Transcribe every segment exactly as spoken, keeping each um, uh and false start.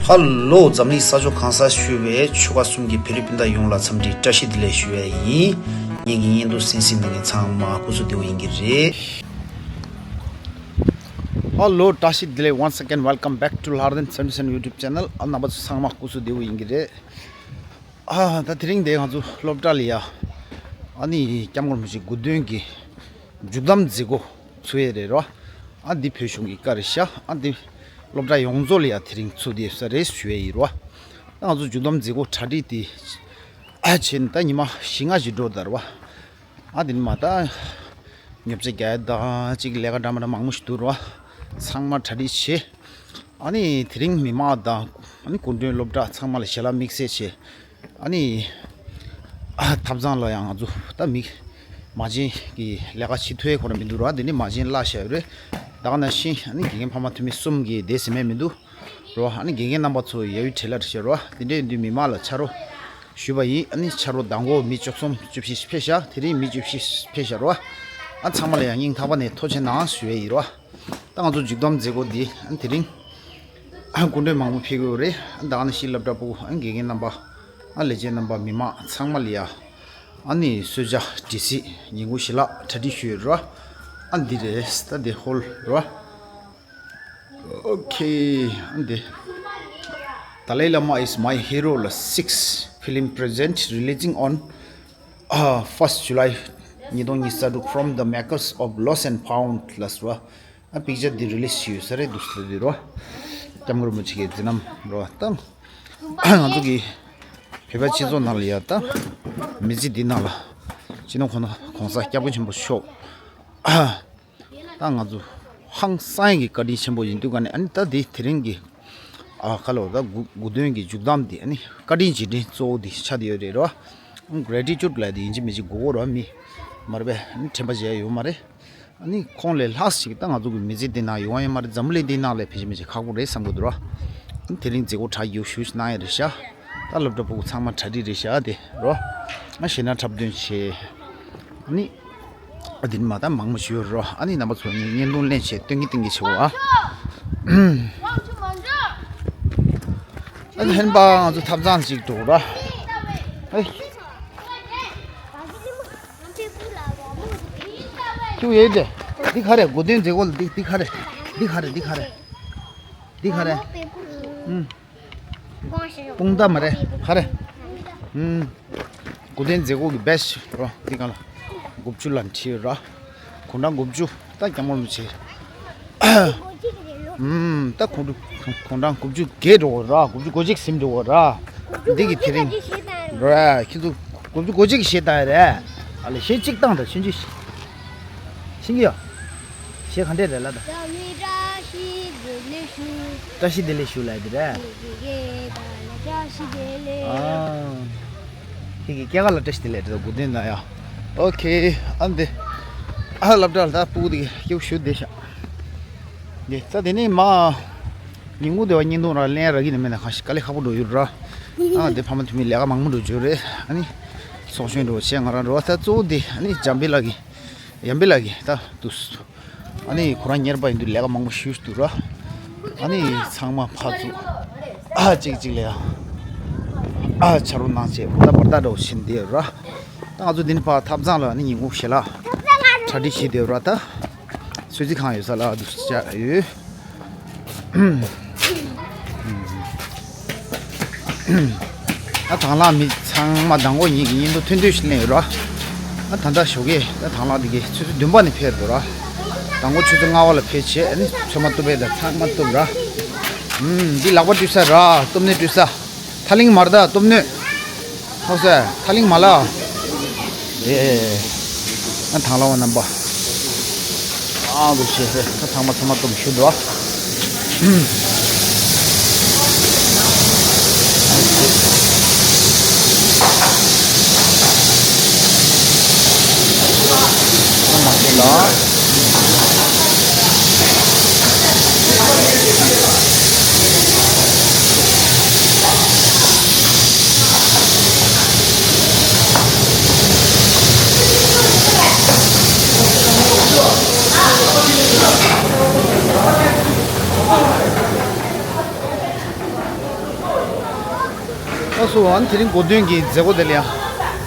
ཧ་ལོ། འཛམ་གླིང་ས་ཕྱོགས་གང་སར་བཞུགས་པའི་ཆོལ་ཁ་གསུམ་གྱི་བོད་རིགས་སྤུན་ཟླ་ཡོངས་ལ་འཚམས་འདྲི་བཀྲ་ཤིས་བདེ་ལེགས་ཞུ་བ་ཡིན། ངེད་ཀྱི་བརྙན་ཐུང་གསན་གཟིགས་གནང་མཁན་ཚང་མ་སྐུ་གཟུགས་བདེ་པོ་ཡིན་གྱི་རེད། ཧ་ལོ། བཀྲ་ཤིས་བདེ་ལེགས། Once again, welcome back to Lharden seventy-seven YouTube channel. ཨ་རྣམ་པ་ཚོ་ཚང་མ་སྐུ་གཟུགས་བདེ་པོ་ཡིན་གྱི་རེད། ཨ་ད་དེ་རིང་འདི་ང་ཚོ་སློབ་གྲྭ་ལ་ཡ། ཨ་ནི་སྐྱབས་མགོན་རིན་པོ་ཆེ་དགུང་སྟོན་གྱི་མཇུག་བསྡོམས་མཛད་སྒོ་ཚུགས་ཡས་རེད་རོ། ཨ་འདི་བོད་གཞུང་གི་བཀའ་རེད་ཤག་ཨ་འདི་སློབ་གྲྭ་ཡོངས་རྫོགས་ལ་ཡ་དེ་རིང་ཚུགས་བསྡད་ས་རེད་ཞུ་ཡས་ཡིན་རོ། ཨ་ང་ཚོ་མཇུག་བསྡོམས་མཛད་སྒོ་གྲ་སྒྲིག་དེ་ཨ་བྱས་ནས་ད་ཉི་མ་བཞི་ལྔ་ཞིག་འགྲོ་ད་རོ། ཨ་དེ་ནི་མ་ད་ཉོ་ཆ་རྒྱག་ཡ་དང་ཅིག་ལས་ཀ་འདྲ་མི་འདྲ་མང་པོ་ཞིག་འདུག་རོ། ཚང་མ་གྲ་སྒྲིག་བྱས། ཨ་ནི་དེ་རིང་མི་མང་དང་ཨ་ནི་སྐུ་མགྲོན་སློབ་གྲྭ་ཚང་མ་ལ་ཞལ་ལག་དམིགས་བསལ་བྱས། ཨ་ནི་ཨ་ཐབ་ཚང་ལ་ཡང་ང་ཚོ་ད་མི་མ་བྱན་གྱི་ལས་ཀ་བྱེད་ཐུབ་ཡས་ཁོ་རང་མི་འདུག་ར། དེ་ནི་མ་བྱན་གླ་བཞག་ཡོད་རེད། ད་ག་ནང་བཞིན་ཨ་ནི་དགེ་རྒན་ཕ་མ་འཐུས་མི་གསུམ་གྱི་སྡེ་ཟིན་མེད་མི་འདུག་རོ། ཨ་ནི་དགེ་རྒན་རྣམ་པ་ཚོ་ཡ་ཡུལ་བྲེལ་ལ་བྲེལ་རོ། དེ་འདྲའི་དུས་མི་མང་ལ་ཕྱག་རོགས་ཞུས་པ་ཡིན། ཨ་ནི་ཕྱག་རོགས་དང་པོ་མི་བཅུ་གསུམ་བཅུ་བཞི་ཕེབས་ཤག་དེ་རིང་མི་བཅུ་བཞི་ཕེབས་ཤག་རོ། ཨ་ཚང་མ་ལ་ཡང་སྙིང་ཐག་པ་ནས་ཐུགས་རྗེ་གནང་ཞུ་ཡས་ཡིན་རོ། ད་ང་ཚོ་མཇུག་བསྡོམས་མཛད་སྒོ་འདི་ཨ་དེ་རིང་ཨ་སྐུ་མགྲོན་མང་པོ་ཕེབས་ཀྱི་ཡོད་རེད། ཨ་ད་ག་ནང་བཞིན་སློབ་གྲྭ་ཕྲུ་གུ་ཨ་དགེ་རྒན་རྣམ་པ་ཨ་ལས་བྱེད་རྣམ་པ་མི་མང་ཚང་མ་ལ་ཡ་ཨ་ནི་གསོལ་ཇ་དྲི་ཟིག་ཉིན་གུང་ཞལ་ལག་གྲ་སྒྲིག་ཞུས་ཡོད་རོ། ཨ་འདི་རེད། ད་འདི་ཧོལ་རོ། Okay, and the Dalai Lama is my hero ལ་six film present releasing on uh, first July ཉིས་སྟོང་ཉི་ཤུ་རྩ་དྲུག from the makers of Lost and Found ལ་སོ། ཨ་པིག་ཅར་འདི་རི་ལིས་བྱས་ཡོད་ས་རེད་འདུག་ཟེར་དུས་རོ། སྐྱབས་མགོན་རིན་པོ་ཆེ་གི་མཛད་རྣམ་རོ། ད་ང་ཚོ་གི་བོད་པ་སྤྱི་ཚོགས་ནང་ལ་ཡ་ད་མི་ཚེ་འདི་ནང་ལ་སྤྱི་ནོར་གོང་ས་སྐྱབས་མགོན་ཆེན་པོ་མཆོག་ད་ང་ཚོ་ཧང་སང་ཡས་ཀྱི་བཀའ་དྲིན་ཆེན་པོ་ཡིན་དུས་ག་ནས། ཨ་ནི་ད་འདི་དེ་རིང་གི་ཨ་ཁ་ལོ་ད་དགུ་དགུང་སྟོན་གྱི་མཇུག་བསྡོམས་འདི་ཨ་ནི་བཀའ་དྲིན་རྗེས་དྲན་གཙོ་བོ་འདི་ཆགས་བསྡད་ཡོད་རེད་རོ། Gratitude ལབ་དེ་ཡིན་གཅིག་མིན་གཅིག་དགོས་ཀྱི་རོ། མི་མ་རེད་པས། ཨ་ནི་དྲན་པ་བརྗེད་ཡ་ཡོད་མ་རེད། ཨ་ནི་ཁོང་ལས་ལྷག་ཅིག་ད་ང་ཚོ་གི་མི་ཚེ་འདི་ནང་ཡོང་ཡ་མ་རེད། འཛམ་བུ་གླིང་འདི་ནང་ལ་ཕལ་ཆེར་མི་ཚེ་ཁག་པོ་རེད་བསམ་གྱི་འདུག་རོ། ཨ་ནི་དེ་རིང་མཛད་སྒོ་གྲ་རྒྱས་ཞུ་གནང་ཡ་རེད་ཤག་ད་སློབ་གྲྭ་ཕྲུ་གུ་ཚང་མ་གྲ་སྒྲིག་རེད་ཤག་དེ་རོ། ཨ་ཞེ་ན་འཁྲབ་སྟོན་བྱས། ཨ་ནི་ཨ་འདི་ནི་མ་ད་མང་མོ་ཞུ་རོ། ཨ་ནི་རྣམ་པ་ཚོ་ངས་བརྙན་ཐུང་ལེན་བྱས་སྟོན་གྱི་སྟོན་གྱི་བྱེད་འོ། ཨ་ཨ་ནི་ཧན་པ་ང་ཚོ་ཐབ་ཚང་ཞིག་འགྲོ་ར། ཨེ། ཁྱུ་ཡོད་དེ། འདི་ག་རེ་དགུང་སྟོན་མཛད་སྒོ་ལ་འདི་འདི་ག་རེ། འདི་ག་རེ་འདི་ག་རེ། འདི་ག་རེ། ཨུམ། དཔུང་རྟ་མ་རེད་ག་རེ། ཨུམ། དགུང་སྟོན་མཛད་སྒོ་གི་བེ་སི་རོ། འདི་ག་ལ་དགུ་བཅུ་ལ་འཁྲིལ་ར། དགུང་གྲངས་དགུ་བཅུ་ད་སྐྱབས་མགོན་རིན་པོ་ཆེ། ཨུམ། ད་དགུང་གྲངས་དགུང་གྲངས་དགུ་བཅུ་བརྒལ་འགྲོ་གི་ར། དགུ་བཅུ་གོ་གཅིག་ཟིན་འགྲོ་གི་ར། འདི་གི་དེ་རིང་ར་ཁྱེད་ཚོ་དགུ་བཅུ་གོ་གཅིག་གི་གཞས་བཏང་ཡ་རེད། ཨ་ལ་གཞས་གཅིག་བཏང་དང་ཆུང་ཆུང་ཤིང་གི་ཡ། གཞས་ག་འདྲས་རེད་ལ་ད། བཀྲ་ཤིས་བདེ་ལེགས་ཞུ་ལ་འདི་རེད། ཨ། ཁྱེད་ཀྱི་སྐྱེས་སྐར་ལ་བཀྲ་ཤིས་བདེ་ལེགས་དེ་ཚོ་དགུ་ལྡན་ན་ཡ། ཨོ་ཁེ། ཨ་འདི། ཨ་སློབ་གྲྭ་ལ་ད་སྤུ་གུ་དེ་སྐྱོ་ཞུ་བདེ་ཤག་འདི་ད་དེ་ནས་མ། ཉིན་གུང་དེ་བ་བརྙན་ཐུང་རང་ལེན་རག་གི་ནི་མེད་ན་གང་ཞིག་དཀའ་ལས་ཁག་པོ་འགྲོ་ཡོད་ར། ཨ་འདི་ཕ་མ་འཐུས་མི་ལས་ཀ་མང་པོ་འགྲོ་རྒྱུ་རེད། ཨ་ནི་ཚོགས་ཆུང་འགྲོ་བྱས་ང་རང་འགྲོ་བ་ད་གཙོ་བོ་འདི་ཨ་ནི་འཇམ་པའི་ལགས་ཀྱི་ཡམ་པའི་ལགས་ཀྱི་ད་དུ་ཨ་ནི་ཁོ་རང་ཉེར་པ་ཡིན་དུས་ལས་ཀ་མང་པོ་ཞུས་འདུག་ར། ཨ་ནི་ཚང་མ་ཕར་ཚུར་ཨ་གཅིག་གཅིག་ལ་ཡ་ཨ་ཕྱག་རོགས་གནང་བྱས་ད་བར་ཐག་འགྲོ་བཞིན་འདི་ར། ད་ང་ཚོ་འདི་ནས་ཕར་ཐབ་ཚང་ལ་ཨ་ནི་ཉིན་གུང་ཞལ་ལག་གྲ་སྒྲིག་བྱས་འདི་ར། ད་ཚོད་རྩིས་ཁང་ཡོད་ས་ལ་འདུག་བྱ་ཡོད། ཨ་དང་བླངས་མི་ཚང་མ་དང་པོ་ཉིད་ཀྱི་བརྙན་ཐུང་ཐུང་ཐུང་ཞིག་ལེན་ཡོད་ར། ཨ་ད་ལྟ་ཞོགས་ཀས་ད་དང་བླངས་འདི་གའི་ཆུ་ཚོད་བདུན་པ་ནས་ཕེབས་འདུག་ར། དང་པོ་ཆུ་ཚོད་ལྔ་པ་ལ་ཕེབས་བྱས་ཨ་ནི་ཚོད་མ་གཏུབ་པའི་ད་ཚང་མ་གཏུབ་ར། ཨུམ། འདི་ལག་པ་བཀྲུས་ས་ར། སྟོབས་ནས་བཀྲུས་ས། ཐ་ལིང་མར་ད་སྟོབས་ནོད། ཧོ་སེ་ཐ་ལིང་མ་ལ། ཨེ། ང་དང་བླངས་པ་རྣམ་པ། ཨ་འདུག་བྱས་ད་ཚང་མ་ཚང་མ་སྟོབས་ཞུ་འདུག་ཨ། ལགས་སོ། ཨ་ནི་དེ་རིང་གོ་སྟོན་གྱི་མཛད་སྒོ་དེ་ལ་ཡང་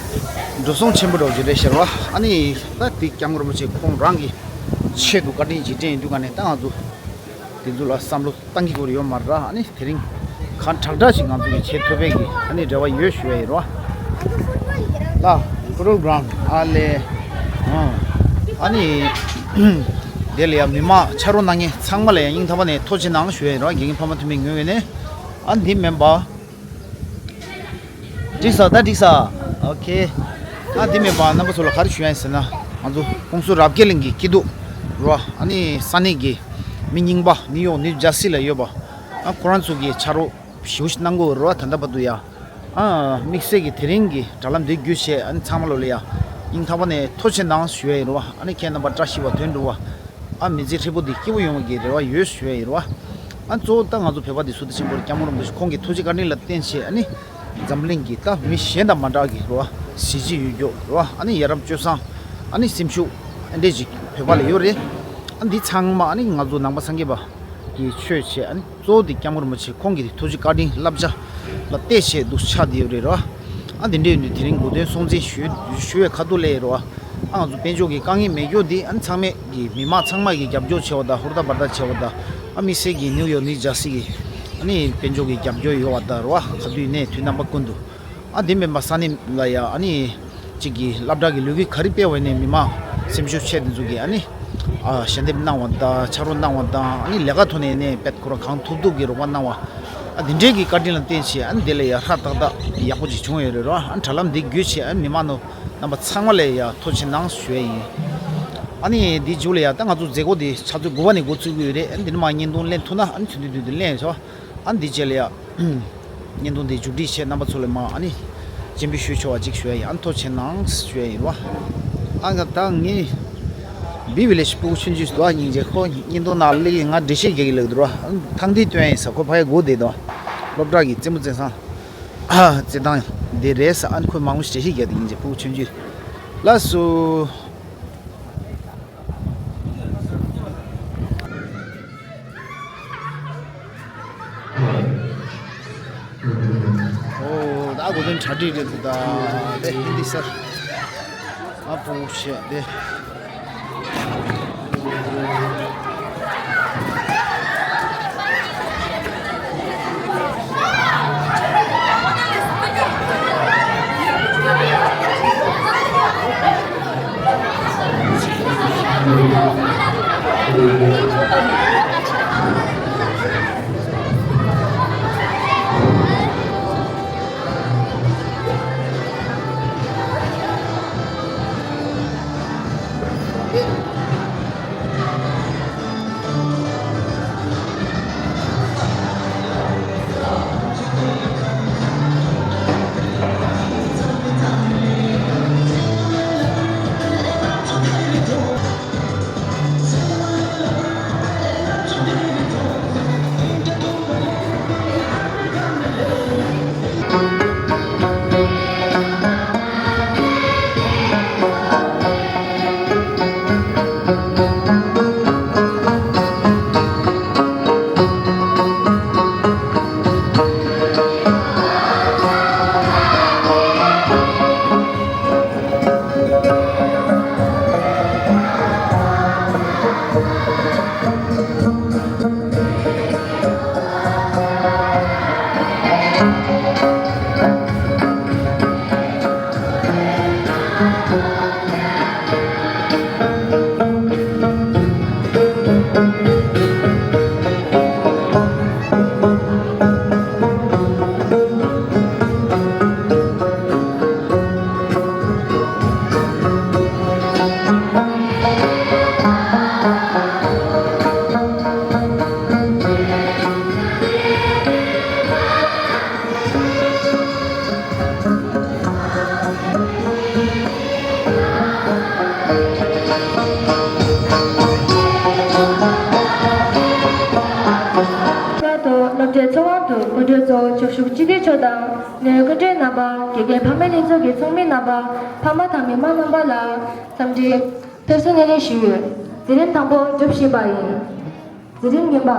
འགྲོ་སོང་ཆེན་པོ་འདྲ་བོ་ཅིག་རེད་ཤག་ར། ཨ་ནི་ད་དེ་སྐྱབས་མགོན་རིན་པོ་ཆེ་ཁོང་རང་གི་ཆེད་དུ་བཀའ་དྲིན་རྗེས་དྲན་ཡིན་དུས་ག་ནས་ད་ང་ཚོ་དེ་ཚོ་ལ་བསམ་བློ་གཏང་གི་སྐོར་ཡོད་མ་རེད། ཨ་ནི་དེ་རིང་གང་དྲག་དྲག་ཞིག་ང་ཚོ་གི་བྱེད་ཐུབ་པའི་གི་ཨ་ནི་རེ་བ་ཡོད་ཞུ་ཡ་ཡིན་ར། ལ་ཀུ་རུ་གྲངས་ཨ་ལེ། ཨ་ནི་དེ་ལ་ཡང་མི་མང་ཕྱག་རོགས་གནང་མཁན་ཚང་མ་ལ་ཡང་སྙིང་ཐག་པ་ནས་ཐུགས་རྗེ་གནང་ཞུ་ཡ་ཡིན་ར། དགེ་རྒན་ཕ་མ་འཐུས་མི་ངོས་ནས། ཨ་འདི་མིན་པ། འགྲིག་ས་ད་འགྲིག་ས། ཨོ་ཁེ། ཨ་འདི་མིན་པ་རྣམ་པ་ཚོ་ལ་ག་རེ་ཞུ་ཡ་ཡིན་ཟེར་ན། ང་ཚོ་ཀོང་སུ་རབ་རྒྱས་གླིང་གི་སྐྱིད་སྡུག་རོ། ཨ་ནི་ས་གནས་ཀྱི་མི་རྙིང་པ་ནིའུ་ཡོག་ནིའུ་ཇར་སི་ལ་ཡོད་པ། ཨ་ཁོ་རང་ཚོ་གི་ཕྱག་རོགས་ཞེ་པོ་ཞིག་གནང་གི་ཡོད་རེད་བ། ད་ལྟ་བར་དུ་ཡ། ཨ་དམིགས་བསལ་གྱི་དེ་རིང་གི་དྲ་ལམ་འདི་བརྒྱུད་བྱས་ཨ་ནི་ཚང་མ་ལོ་ལ་ཡ་སྙིང་ཐག་པ་ནས་ཐུགས་རྗེ་གནང་ཞུ་ཡ་ཡིན་རེད་བ། ཨ་ནི་ཁྱེད་རྣམ་པ་བཀྲ་ཤིས་པ་དོན་འགྲུབ་པ། ཨ་མི་ཚེ་ཧྲིལ་པོ་འདི་སྐྱིད་པོ་ཡོང་བའི་གི་རེ་བ་ཡོད་ཞུ་ཡ་ཡིན་རེད་བ། ཨ་གཙོ་བོ་ད་ང་ཚོ་བོད་པ་འདི་སུ་དང་ཆེན་པོ་སྐྱབས་མགོན་རིན་པོ་ཆེ་ཁོང་གི་ཐུགས་རྗེ་བཀའ་དྲིན་ལ་བརྟེན་བྱས་ཨ་ནི་འཛམ་གླིང་གི་ད་མི་གཞན་དང་མ་འདྲ་གི་རེད་བ། གཟི་བརྗིད་ཡོད་རྒྱུ་རེད་བ། ཨ་ནི་ཡ་རབས་སྤྱོད་བཟང་ཨ་ནི་སེམས་ཤུགས་ཨ་འདྲས་ཅིག་བོད་པ་ལ་ཡོད་རེད། ཨ་འདི་ཚང་མ་ཨ་ནི་ང་ཚོ་ནང་པ་སངས་རྒྱས་པ་གི་ཆོས་བྱས་ཨ་ནི། གཙོ་བོ་དེ་སྐྱབས་མགོན་རིན་པོ་ཆེ་ཁོང་གི་ཐུགས་རྗེ་བཀའ་དྲིན་བསླབ་བྱ་ལ་བལྟས་བྱས་འདུག་ཆགས་བསྡད་ཡོད་རེད་རོ། ཨ་དེ་འདྲ་ཡིན་དུས་དེ་རིང་གོ་སྟོན་སྲུང་བརྩི་ཞུ་ཞུ་བའི་ཁ་ཐུག་ལས་རོ། ཨ་ང་ཚོ་དཔལ་འབྱོར་གྱི་དཀའ་ངལ་མེད་རྒྱུ་དེ་ཨ་ཚང་མས་ཀྱི་མི་མང་ཚང་མ་གི་རྒྱབ་སྐྱོར་བྱས་པ་དང་ཧུར་ཐག་འབད་ཐག་བྱས་པ་དང་། ཨ་དམིགས་བསལ་གྱི་ནིའུ་ཡོག་ནིའུ་ཇར་སི་གི་ཨ་ནི་དཔལ་འབྱོར་གྱི་རྒྱབ་སྐྱོར་ཡོད་པ་དང་རོ། ག་དུས་ནས་དུས་རྣམ་པ་ཀུན་ཏུ། ཨ་དེ་མིན་པ་ས་གནས་ལ་ཡ་ཨ་ནི་གཅིག་གི་སློབ་གྲྭ་གི་ལས་འགུལ་ག་རེ་སྤེལ་བ་ཡིན་ནའི་མི་མང་སེམས་ཤུགས་ཆེ་དེ་ཚོ་གི་ཨ་ནི་ཨ་ཞལ་འདེབས་གནང་བ་དང་ཕྱག་རོགས་གནང་བ་དང་ཨ་ནི་ལས་ཀ་ཐོག་ནས་ནས་དཔེ་ཁོ་རང་གང་ཐུབ་ཐུབ་ཀྱི་རོགས་པ་གནང་བ། ཨ་དེ་འདྲའི་གི་བཀའ་དྲིན་ལ་བརྟེན་བྱས་ཨ་ནི་དེ་ལ་ཡ་ཧྲ་ཏག་ཏག་ཡག་པོ་ཅིག་བྱུང་ཡོད་རེད་རོ། ཨ་དྲ་ལམ་འདི་བརྒྱུད་བྱས་ཨ་ནི་མི་མང་ནོ་རྣམ་པ་ཚང་མ་ལ་ཡ་ཐུགས་རྗེ་གནང་ཞུ་ཡ་ཡིན། ཨ་ནི་འདི་མཇུག་ལ་ཡ་ད་ང་ཚོ་མཛད་སྒོ་འདི་ཆུ་ཚོད་དགུ་པ་ནས་འགོ་ཚུགས་ཀྱི་ཡོད་རེད། ཨ་ནི་འདི་ནས་མར་བརྙན་ཐུང་ལེན་ཐུབ་ན་ཨ་ནི་ཚུན་དུ་དུས་དུ་ལེན་ཆོག་ཨ་ནི་འདི་རྗེས་ལ་ཡ། བརྙན་ཐུང་འདི་མཇུག་སྒྲིལ་བྱས་རྣམ་པ་ཚོ་ལ་མ་ཨ་ནི་སྤྱན་འབུལ་ཞུ་ཆོག་པ་ཅིག་ཞུ་ཡ་ཡིན། ཨ་ནི་ཐུགས་རྗེ་གནང་ཞུ་ཡ་ཡིན་རོ། ཨ་ང་ད་ངས་བི་བི་ལེ་ཤི་སྤུ་གུ་ཆུང་ཆུང་ཟླ་བ་སྙིང་རྗེ་ཁོ་བརྙན་ཐུང་ནང་སླེབས་ཀྱི་ང་འགྲེལ་བཤད་རྒྱག་གི་ལབ་འདུག་རོ། ཨ་ནི་ཐང་འདི་སྟོན་ཡ་ཡིན་ས། ཁོ་ཕ་ཡ་སྒུག་བསྡད་འདུག་སློབ་གྲྭ་གི་རྩེད་མོ་རྩེ་སང་ཨ་རྩེད་ཐང་འདི་རེད་ས། ཨ་ནི་ཁོས་མང་པོ་ཞིག་འགྲེལ་བཤད་རྒྱག་གི་ཡིན་རྗེ་སྤུ་གུ་ཆུང་ཆུང་ལགས་སོ། ཨོ་ད་གོ་དོན་གྲ་སྒྲིག་རེད་འདུག་ད་དེ་ཧིན་དི་སར་ཨ་པོ་ཤེ་དེ། སློབ་གྲྭའི་ཚོགས་དབང་དུ་སྐུ་མགྲོན་གཙོ་བོ་ཕྱོགས་བཞུགས་སྤྱི་འཐུས་མཆོག་དང་། ནས་སྐུ་མགྲོན་རྣམ་པ། དགེ་རྒན་ཕ་མའི་ལྷན་ཚོགས་ཀྱི་ཚོགས་མི་རྣམ་པ། ཕ་མ་དང་མི་མང་རྣམ་པ་ལ་འཚམས་འདྲི། ཕེབས་བསུ་སྣེ་ལེན་ཞུས་ཡོད། མཛད་རིམ་དང་པོ་སྒྲུབ་བཞིན་པ་ཡིན། མཛད་རིམ་ངན་པ།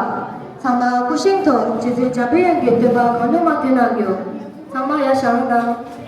ཚང་མ་སྐུ་བཞེངས་ཐོག་རྗེ་བཙུན་འཇམ་དཔལ་དབྱངས་ཀྱི་བསྟོད་པ་གང་བློ་མ་འདོན་གནང་རྒྱུ། ཚང་མ་ཡར་ཞབས་བྲོ་གནང་།